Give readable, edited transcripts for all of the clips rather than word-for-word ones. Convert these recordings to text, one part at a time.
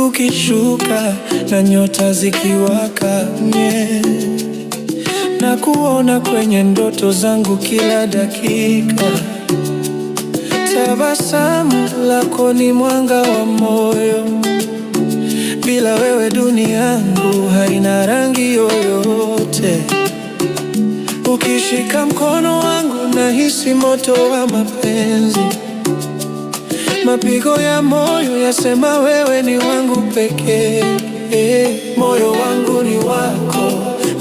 Usiku ukishuka na nyota zikiwaka, nye na kuona kwenye ndoto zangu kila dakika. Tabasamu lako ni mwanga wa moyo, bila wewe dunia yangu haina rangi yoyote. Ukishika mkono wangu nahisi moto wa mapenzi. Mapigo ya moyo yasema wewe ni wangu pekee. Moyo wangu ni wako,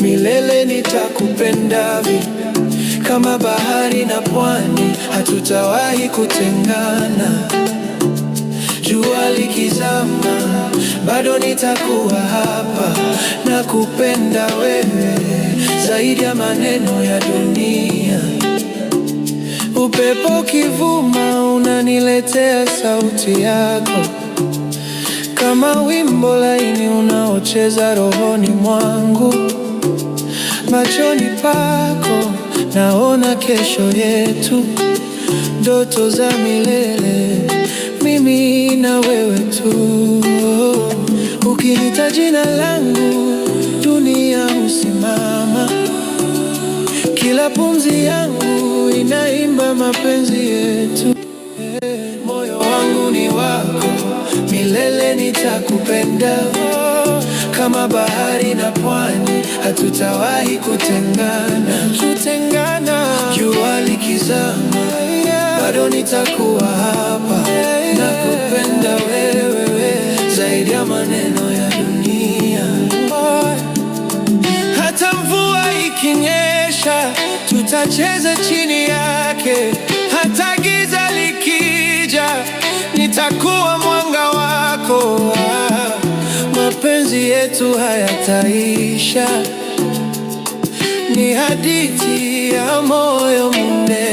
milele nitakupenda kama bahari na pwani, hatutawahi kutengana. Jua likizama, bado nitakuwa hapa nakupenda wewe zaidi ya maneno ya dunia. Upepo ukivuma unaniletea sauti yako, kama wimbo laini unaocheza rohoni mwangu. Machoni pako naona kesho yetu, ndoto za milele, mimi na wewe tu. Ukiniita jina langu, dunia husimama. Kila pumzi yangu inaimba mapenzi yetu. Moyo wangu ni wako, milele nitakupenda. Kama bahari na pwani, hatutawahi kutengana, kutengana. Jua likizama, bado nitakuwa hapa, nakupenda wewe zaidi ya maneno ya dunia. Hata mvua ikinyesha, tutacheza chini yake. Hata giza likija, nitakuwa mwanga wako. Mapenzi yetu hayataisha, ni hadithi ya moyo mmoja.